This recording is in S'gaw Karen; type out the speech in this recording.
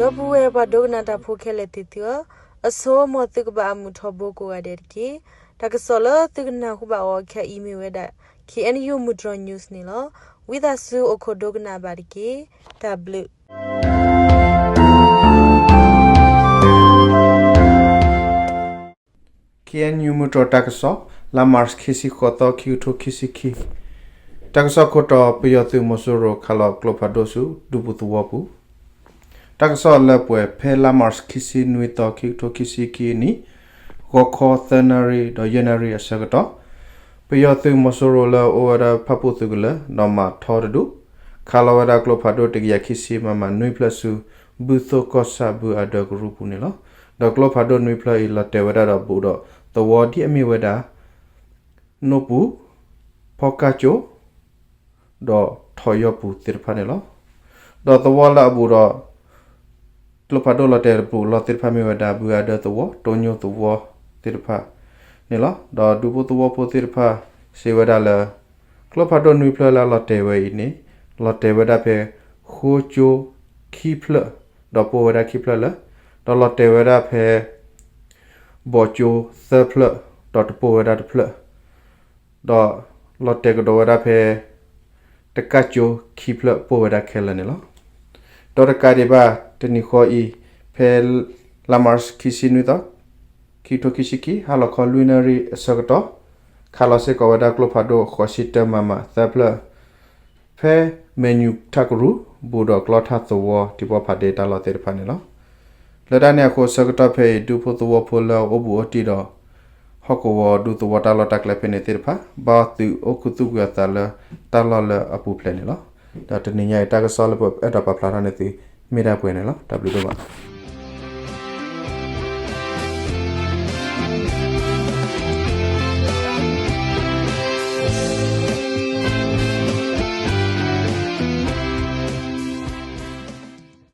ဒီပုၢ်ဝဲၢ်ပှၤဒိကနၣ်တၢ်ဖိခဲလၢာ်သ့ၣ်သုဧၢ, အဆိ မ်သုကဘၣ်အမုာ်ထီဘိကိးဂၤဒဲးတက့ၢ်. တၢ်ကစီၣ်လၢသုကနၢ်ဟူဘၣ်အီၤခဲအံၤမ့ၢ်ဝဲဒၣ် K N U မုၢ်တြီၤ news န့ၣ်လီၤ. ဝံသးစူၤအိၣ်ခိးဒိကနၣ်ဘၣ်တက့ၢ်. တၢ်ဘျုး K N U မုၢ်တြီၤတၢ်ကစီၣ် လါမၢ်ၡး ခံဆံဃိးသီ ခံကထိခံဆံခံ. တၢ်ကစီၣ်ခိၣ်တီ ပယီၤသုးမီၤစိရိၤခးလီၤကျိဖးဒိၣ်ဆူဒူပူၤသဝီပူၤ. တၢ်ကစီၣ်လၢပှဲၤဖဲလါမၢ်ၡး ခံဆံနွံသီ ခံကထိခံဆံခံအနံၤ ဂီၤခီသၢနၣ်ရံၣ်ဒီးယဲၢ်နၣ်ရံၣ်အဆၢကတီၢ်, ပယီၤသုးမီၤစိရိၤလၢအအိၣ်ဝဲဒၣ်ဖၣ်ပူၣ်သုးကလၢၤ ဒီးမၤထီတဒူၣ် ခးလီၤဝဲဒၣ်ကျိဖးဒိၣ်တကယၤခံဆံ မမ နွံဖျၢၣ်ဆူ ဘုသိၣ်ကီၢ်ဆၣ်ဘုအဒၢကရူၢ်ပူၤန့ၣ်လီၤ. ဒီးကျိဖးဒိၣ်နွံဖျၢၣ်အံၤလီၤတဲာ်ဝဲဒၣ်ဒီးဘူးဒီးသဝီဒ်အမ့ၢ်ဝဲဒၣ် နိၣ်ပူၤ, ဖီကၢ်ကၠိ ဒီးထီၣ်ယီၢ်ပူၤသ့ၣ်တဖၣ်န့ၣ်လီၤ. ဒီးသဝီလၢအဘူးဒီး ကျိဖးဒိၣ်လီၤတဲာ်ဘူးလီၤသ့ၣ်တဖၣ်မ့ၢ်ဝဲဒၣ် ဘုအဒၢသဝီ, တိညိသဝီသ့ၣ်တဖၣ်န့ၣ်လီၤ. ဒီးဒူဖိသဝီဖိသ့ၣ်တဖၣ်စံးဝဲဒၣ်လၢ ကျိဖးဒိၣ်နွံဖျၢၣ်လၢအလီၤတဲာ်ဝဲအံၤန့ၣ် လီၤတဲာ်ဝဲဒၣ်ဖဲ ဃိကၠိခံဖျၢၣ် ဒီးပိၢ်ဝဲဒၣ်ခံဖျၢၣ်လၢ ဒီးလီၤတဲာ်ဝဲဒၣ်ဖဲ ဘီၣ်ကၠိသၢဖျၢၣ် ဒီးတပိၢ်ဝဲဒၣ်တဖျၢၣ် ဒီးလီၤတဲာ်ကဒီးဝဲဒၣ်ဖဲ တကၢ်ကၠိခံဖျၢၣ်ပိၢ်ဝဲဒၣ်ခဲလၢာ်န့ၣ်လီၤ. ဒီးတကးဒံးဘၣ် တနံၤဃီအံၤ ဖဲလါမၢ်ၡး ခံဆံနွံသီ ခံကထိခံဆံခံ ဟါလီၤခီလွံၢ်နၣ်ရံၣ်အဆၢကတီၢ် ခးလီၤစ့ၢ်ကီးဝဲဒၣ်ကျိဖးဒိၣ် ဃိးဆံတၢ မမ သၢဖျၢၣ် ဖဲမဲာ်ညူးထးကရူၢ် ဘူးဒီးကျီထၣ်သဝီ ထံပှၢ်ဖးဒ့တၢ်လီၢ်သ့ၣ်တဖၣ်န့ၣ်လီၤ. လၢတၢ်န့ၣ်အဃိ ဆၢကတီၢ်ဖဲအံၤ ဒူဖိသဝီဖိလၢအအိၣ်ဘူးအိၣ်တံၢ်ဒီး ဟီၣ်ကဝီၤဒူသဝီတၢ်လီၢ်တၢ်ကျဲဖဲန့ၣ်သ့ၣ်တဖၣ် ဘၣ်သုးအိၣ်ခူသူၣ်ကွံာ်အသးလၢတၢ်လီၢ်လၢအပူၤဖျဲးန့ၣ်လီၤ. ဒီးတနံၤညါအံၤ တၢ်ကစီၣ်လၢပအဲၣ်ဒိးပာ်ဖျါထီၣ်န့ၢ်သု မ့ၢ်ဒၣ်ပှဲၤန့ၣ်လီၤ. တၢ်ဘျုးဒိၣ်မး.